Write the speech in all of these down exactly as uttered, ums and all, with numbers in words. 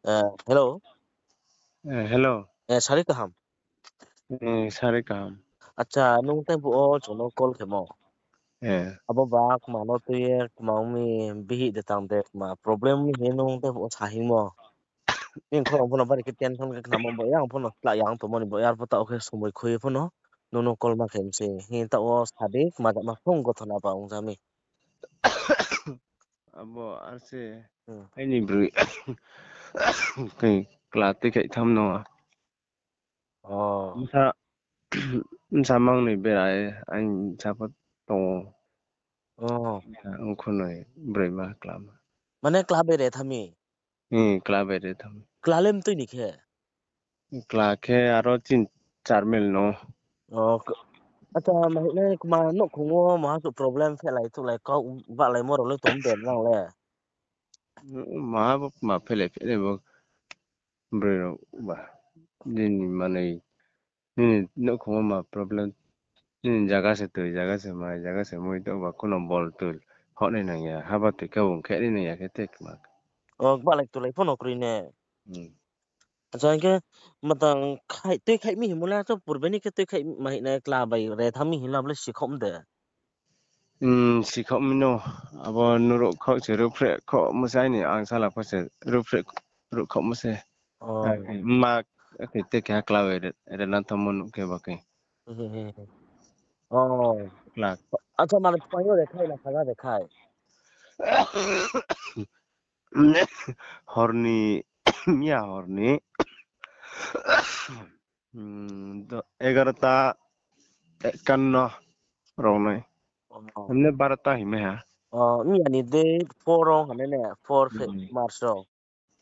Eh, hello. Eh, hello. Eh, sari kaham. Eh, sari kaham. Acha, nung tei phuh wo chung no call khemo. Eh. Abo ba kma no tui ye kma ong mi bihih de tang de kma problem mi hing ye nung tei phuh wo sa hingmo. Nini khorang pho no bari khe tension khe khnamo bo yang pho no slah yang tongmo ni bo yar pho taoh khe somoi khui ye pho no nung no call ma khe mi se. Hing taoh wo sa di kma jama phung gothona ba ong ja mi. Abo ar se Hmm. aini broi khe kla tui khaih tham no. Oh. Bsa, bsa mang ni berai, aini bsa pho tong ou. Oh. Bsa ongkhu noi broi ma kla ma. Mane kla bere thami? Hmm, kla bere thami. Kla le mtui ni khe? Kla khe aro tin char mil no. Oh, k-, acha, ma hing nai kma nouhkhong wo maha suh problem phelai thuhlai kau bahlaimo rao le tong de nang le? Maha bo kma phelai phelai bo broi rao ba. Nini manoi, nini nouhkhong wo ma problem. Nini zaga se tui, zaga se mai, zaga se mui tong ba, kuno bol tui hoh nai nang ya, haba tui khe bung khe nai nang ya khe te kma. Oh, bahlai tulai pho no kroi ne. Hmm. Acha, hing khe matang khai, tui khaih mi hingmo le, acha, purbe ni khe tui khaih ma hing nai kla bai re tham mi hing la ble sikhom de. Hmm, sikhom mi no, abo nuruh khouh se ruhphreh khouh mo se aini angsala pho se ruhphreh ruh khouh mo se. Oh. Akhe ma, akhe te keha kla bai re, re na thanngmo nuh khe ba khe. Hmm, hmm, hmm. Oh. Kla. Acha, mane phai yo de khai na khala de khai. Hor ni, miya hor ni, hmm, do-, egarota ekkanno rao nai. Oh. Hamne barota himai ha. Oh, miya ni dei four rao hane ne, four fe-, Hmm. March rao.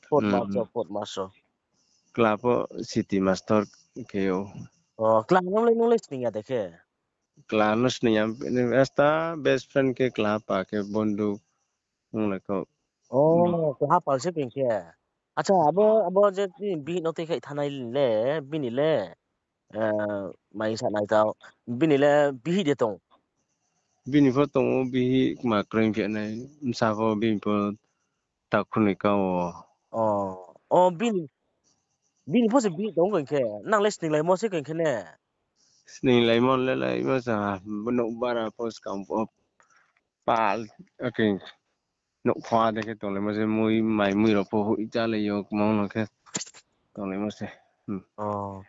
Fourth Hmm. March rao, fourth March rao. Kla pho city master khe ou. Oh, kla nung le, nung le sning ya de khe? Kla no sning ya, esta best friend khe kla pa khe bondhu ong le kho. Oh, kla pa se khe khe. Acha, abo, abo je bini bihih no tui khaih thanai le, bini le, eh, mai sa nai tao, bini le bihih de tong? Bini pho tong ou, bihih kma kroi phi nai, bsa pho bini pho takhu ni ka wo. Oh, oh, bini, bini pho se bihih tong khe, nang le sninglaimo se khe ne? Sninglaimo le laimo sa, bo nouh bara pho skang pho pal, akhe nouh pha de khe tonglaimo se, mui, mai mui rao pho hoih chálai yo, kmang no khe tonglaimo se. Hmm. Oh.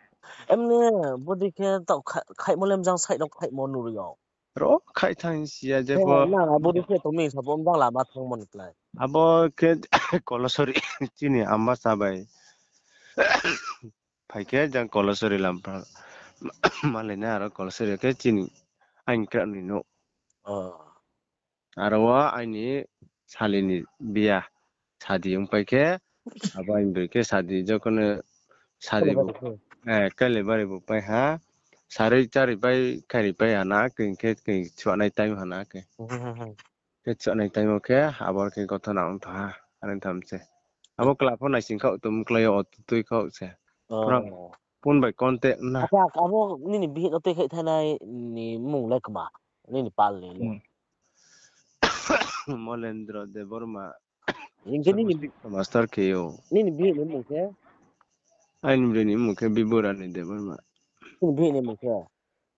Emne, bodei khe taoh kha-, khaihmo le mjang side rao khaihmo nuroi yo. Ro khaih thang si ya je pho. Nang abo dei khe tong mi sa bo mjang lama thanngmo ni klái. Abo khe Kolasori chini Ambasa bai. Phai khe jang Kolasori lam pha. Malai na aro Kolasori khe chini aini krak ni nouh. Oh. Aro wo aini sali ni biya sadi ongpai khe, abo aini broi khe sadi jokono sadi bo, eh, Kailabari bo pai ha, saroi charoi pai, khairoi pai ha na, khe, khe, khe chuanai time ha na khe. Hmm, hmm, hmm. Khe chuanai time wo khe, abo khe gothona ong tha ha, are tham se. Abo kla pho naising khaoh, tum klái yo, auto tui khaoh se. Oh. Phone bai contact na. Acha, abo nini bihih no tui khaih thanai ni mmung le kma? Nini pal ni le? Hmm. Molendro Debbarma. Hing khe nini master khe ou. Nini bihih ni mmung khe? Aini broi ni mmung khe Biborani Debbarma. Nini bihih ni mmung khe?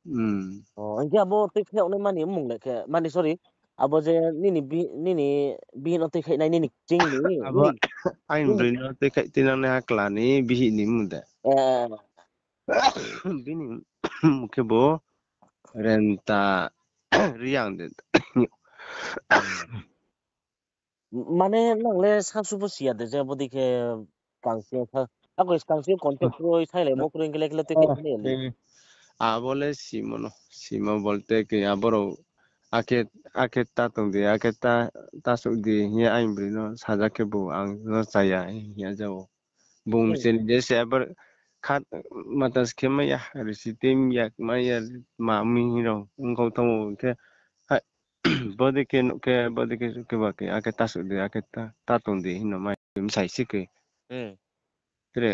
Hmm. Oh, hing khe abo tui khaih nai mani mmung le khe, mani sorry, abo je nini bi-, nini bihih no tui khaih nai nini kching ni, abo nini aini broi no tui khaih tinang nai ha kla ni bihih ni mmung de. Eh. Bini mmung khe bo Renta Reang de. Mane nang le sasu pho si ya de je bodei khe skang sing yo sa, akoi skang sing yo contact kroi, sailaimo kroi, hing khe le, khe le tui khaih nai le. Abo le simo no, simo bolte khe abo rao akhe, akhe ta tong di, akhe ta, ta suh di hing ye aini broi no saja khe bo ang no cha ya hing ya ja ou. Bung chini je se abo kha, mata se khe mai ya, risi tui ya, mai ya, ma mi hing rao ongkhau thanng ou khe, bodei khe nouh khe, bodei khe suh khe ba khe, akhe ta suh di, akhe ta, ta tong di hing no mai, msai si khe. Tre,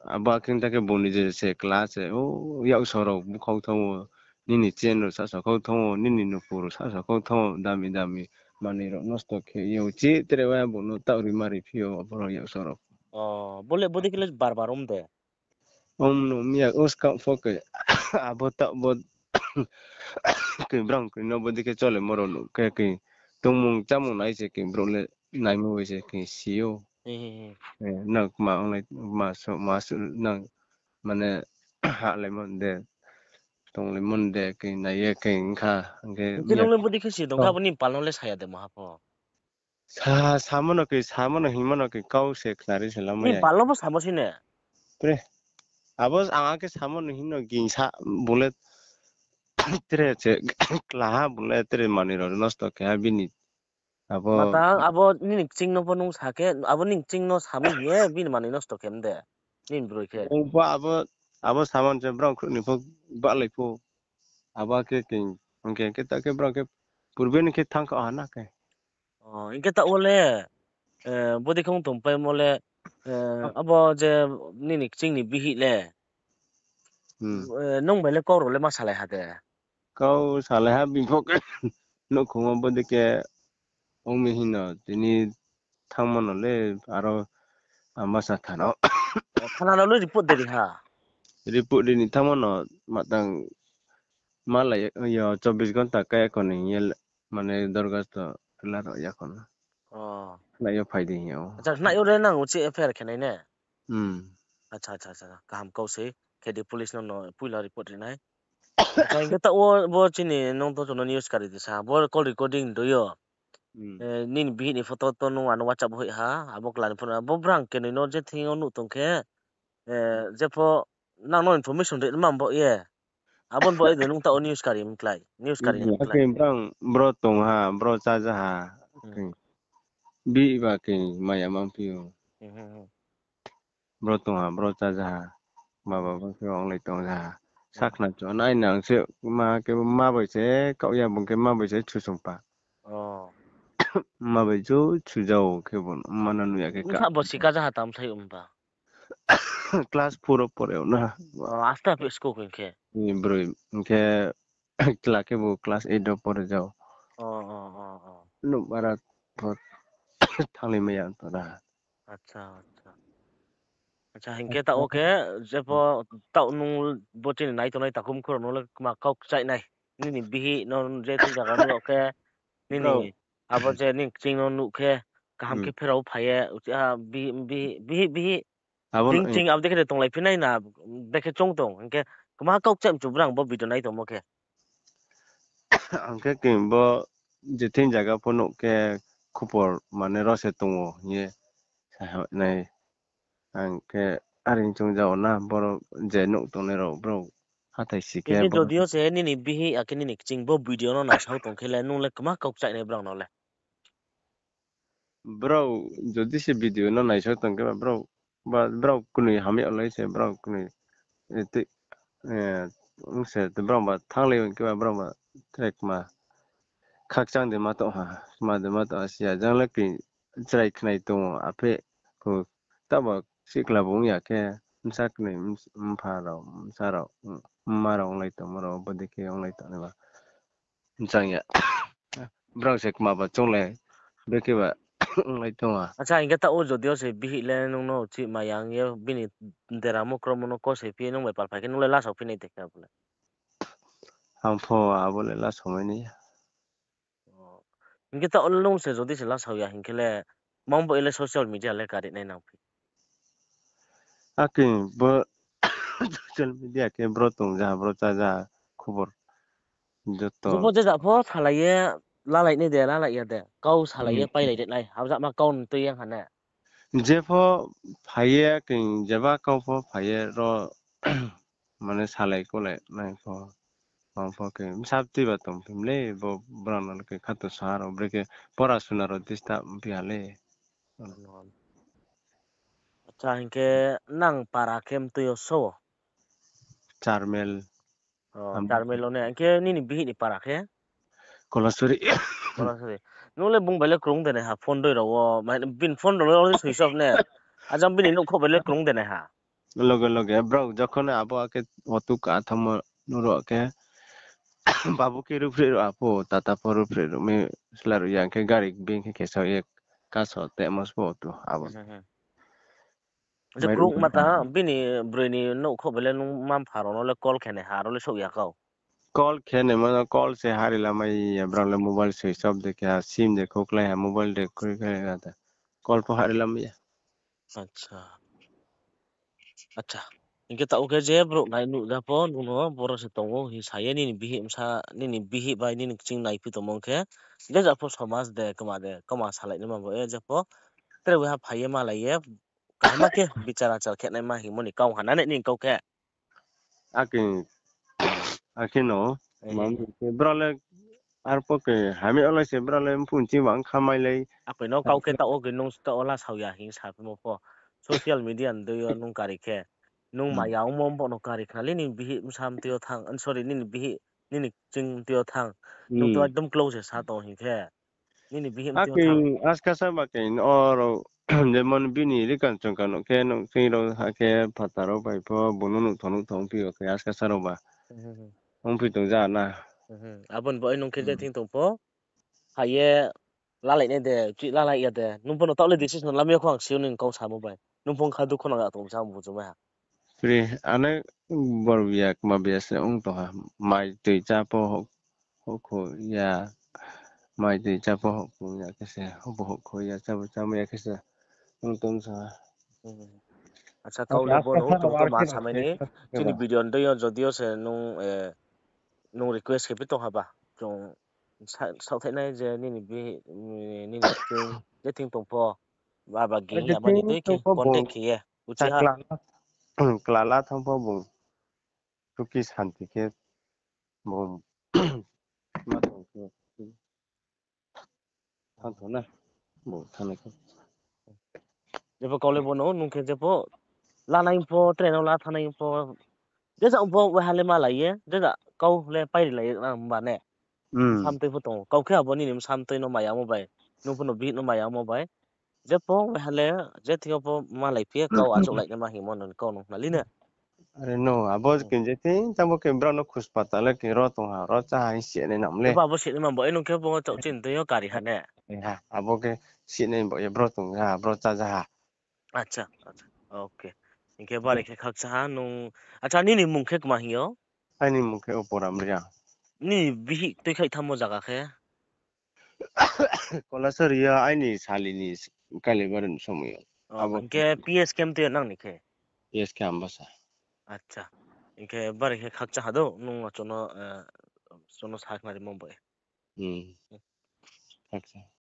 abo akhe ta khe bung ni je se kla se, o, yak so rao bkhau thanng ou, nini chain rao sahsa khau thanng ou, nini nuku rao sahsa khau thanng ou, dami dami manoi rao nosto khe ye ou chi, tre wa bung no taoh ri ma ri phi ou, abo rao yak so rao. O, bo le bodei khe le bar bar om de. Om no miya uska pho khe abo ta bo khe brang khe no bodei khe chole moro no khe khe tongmung chámung nai se khe brouh le naimo bai se khe si ou. He, he, he. Eh, nang ma onglai ma so ma su nang mane ha lai mon de tong lai mon de khe nai ye khe ongkha hing khe Hing khe nung le bodei khe si tong kha, abo ni pal no le saya de maha pho. Sa, samo no khe, samo no hingmo no khe kau se khnari se lamai Ni ya. Pal no bo samo si ne. Pre. Abo ang khe samo no hing no gingsa bung le tre se klaha bung le tre manoi rao nosto khe ha bini. Abo Matang, abo nini kching no pho nung sa khe, abo nini kching no sami hing ye bini manoi nosto khe mde. Nini broi khe. Ongpho abo, abo saman se brao khruh ni pho bahlai pho. Abo khe king, hing khe, hing khe ta khe brao khe purbe ni khe thanng kha ha na khe. O, hing khe taoh wo le, eh, bodei khe ong tongpaimo le, eh, abo je nini kching ni bihih le, Hmm. eh, nung bai le kau rao le ma salai ha de? Kau salai ha bini pho khe nouhkhong wo bodei khe ong mi hing no tini thanngmo no le aro, ah, masa thana. O, thana rao le report de ri ha? Report ri ni thanngmo no matang malai yo চব্বিশ ঘণ্টা kaya kho ni hing ye le, mane dorkhasto tula rao ya kho no. O. Khnai yo phai di hing ya o. Acha, khnai yo le nang uchih F I R khe nai ne? Hmm. Acha, acha, acha, kaham kau se. Khe di police no, no poila report ri nai. Acha, hing khe taoh wo bo chini nung to chung no news kari di sa. Bo call recording do yo. Hmm. Eh, nini bihih ni photo to nung ano WhatsApp hoih ha, abo kla ni phone, abo brang kenoi no je thing yo nuh tong khe, eh, jepho nang no information ri ma bo ye. Abo ni bo ye de nung taoh wo news kari mklái, news kari Hmm, mklái. Akhe brang bro tong ha, bro chája ha. Hmm. Akhe bihih ba khe maya mangphi ou. Hmm, hmm, hmm. Bro tong ha, bro chája ha. Ma ba bang khe onglai tong ja ha. Hmm. Sakhna chu nai nang se ma khe ma bai se kaoh ya bung khe ma bai se chusungpa. O. Ma bai chu chujao khe bo ma no nuh ya khe Bsa ka. Bo sika ja ha tam sai ong ba. Class four wo pore ou na. O, asta phi school hing khe. Ni broi hing khe chla khe bo class eight wo pore jao. O, o, o, o. Nouh bara pho thannglai mai ya to na. Acha, acha. Acha, hing khe taoh wo khe, jepho taoh nung bo chini nai tongnai takhum khorang no le kma kau kchai nai. Nini bihih no je thing zaga no khe, nini abo je nini kching no nuh khe, kaham khe pherao phai ye, uchih ha bihih, bihih, bihih, bihih. Abo no, Ching ching abo dei khe de tonglai phi nai na, bekhe choung tong, hing khe kma kau kchai mchu brang bo video nai tongmo khe. Ang khe king bo je thing zaga pho nuh khe khupor mane ro se tong ou hing ye sa nai. Ang khe are choung jao na, boro je nuh tongnai rao brao hathái si khe Hing khe bo jodi yo se nini bihih akhe nini kching bo video no naisao tong khe le nung le kma kau kchai nai brao no le. Brao jodi se video no naisao tong khe ba brao, ba brao knoi hamya lai se brao knoi, eh, tei, eh, ong se te brao ba thannglai ong khe ba brao ba tre kma khakchang de ma tong ha, kma de ma tong ha si ya, jang le khe chrai khnai tong ou, aphe pho tabo sikla bo ong ya khe, bsa knoi, mpha rao, bsa rao, mma rao onglai tongmo rao, bodei khe onglai tongnai ba. Bchang ya. Brao se kma ba choung le, brekhe ba onglai tong ha. Acha, hing khe taoh wo jodi yo se bihih le nung no uchih ma yang ye bini deramo kromo no kose phi ye nung bai pal phai khe nung le lasao phi nai de khe abo le. Ang pho abo le lasao mai nai ya. Hing khe taoh le nung se jodi se lasao ya hing khe le, mang bo le social media le kari nai nang phi. Akhe bo social media khe bro tong ja, bro chá ja, khobor joto. Jepho je ja pho salai ye, lalai nai de, lalai ya de. Kau salai ye, pailai de nai. Abo jama kau ni tui yang ha ne. Jepho phai ye, khe jeba kau pho phai ye, ro, mane salai kulai nai pho. Mang pho khe bsa tui ba tong phi mle, bo brao no khe khato sa rao, brekhe pora suna rao disturb phi ha le. Acha, hing khe nang para khe mtui yo so? Charmel. Charmel o ne, hing khe nini bihih ni para khe? Kolasuri. Kolasuri. Nung le bung bai le krung de nai ha, phone doi rao wo, bini phone rao le switch off ne. Ajang bini nouhkhouh bai le krung de nai ha. Loge loge, brao jokhon abo akhe auto ka thangmo nuro khe, babu khe ruhphreh ro apho, tata pho ruhphreh ro mi sla ro yang khe gari bing khe kesa ye kaso temo spo auto abo. Je krungma ta, bini broi ni nouhkhouh bai le nung mma-mpha rao no le call khe nai ha, aro le souh ya kau. Call khe nai mano, call se hari lamai ya, brao le mobile switch off de khe ha, sim de khouhklái ha, mobile de khouhklái ha ta. Call pho hari lamai ya. Acha. Hing khe taoh khe je brouh nai nuh ja pho, nung no boro se tong ou hing sa ye, nini bihih bsa, nini bihih bai nini kching naiphi tongmo khe, je ja pho somas de, kma de, kma salai naima bo ye, je pho, tre waiha phai ye malai ye, kaham khe bichar achar khe naima hingmo ni kau ha na nini kau khe. Akhe, akhe no, brao le, arphuh khe, hamya olai se brao le mphun ching bang kha mailai. Akhe no kau khe taoh wo khe nung taoh wo lasao ya hing saphimo pho. Social media ni dei yo nung kari khe. Nung maya ongmo bo no kari khna le nini bihih bsa mtui yo thanng, sorry, nini bihih, nini kching mtui yo thanng. Nung to ekdom close se sa tong hing khe. Nini bihih mtui yo thanng. Askasa ba khe oro, jemon bini rikang chungkang no khe, nouhsing rao ha khe, phathar rao bai pho, bung no nuh thong nuh thong phi yo khe, askasa rao ba. Ongphi tong ja na. Abo ni bo nung khe je thing tong pho. Phai ye lalai nai de, chih lalai ya de. Nung pho no taoh le decision lamai ya kho ang si ou nini kau samo bai. Nung pho kha dukho nang ya tong sa buju mai ha. Pri, ano bor biya, kma biya se ong tong ha. Mai tui chá pho houhkhou ya. Mai tui chá pho houhkhou ya khe se, hobo houhkhou ya, chábo chámai ya khe se ong tong sa. Acha, kau le bo no, chung to ma samai ni. Chini video ni dei yo jodi yo se nung, nung request khe phi tong ha ba. Chung saohthaih nai je nini bihih, nini kching, je thing tong pho. Ba ba ging ya mani dei khe contact khe ye. Uchi ha. Klala thanng pho bung. Suki santi khe bung. Ma tong khe. Thanng tong na. Bung thanng nai khe. Jepho kau le bo no, nung khe jepho lanai pho, train no la thanngnai pho. Jeja pho waiha le malai ye, jeja kau le pairi lai ye na himba ne. Bsa mtui pho tong ou. Kau khe abo nini bsa mtui no maya mo bai. Nung pho no bihih no maya mo bai. Jepho waiha le, je thing yo pho malai phi ye kau achouh lai naima hingmo no kau nung khna li ne. Are no, abo khe je thing, tamo khe brao no khuspata le khe ro tong ha, ro chá ha hing si nai nam le. Abo, abo si nai ma bo, nung khe bo chaoh chini dei yo kari ha ne. Abo khe si nai bo ye brao tong ha, brao chá ja ha. Acha, acha, okay. Hing khe bari khe khakchang ha nung, acha, nini mmung khe kma hing yo? Aini mmung khe Uporam Reang. Nini bihih tuikhaih thanngmo zaga khe? Kolasori yo aini sali ni kailaibari ni somoi yo. Hing khe P S khe mtui yo nang ni khe? P S khe Ambasa. Acha. Hing khe bari khe khakchang ha do, nung chung no, chung no sakhnarimo bai. Khakchang.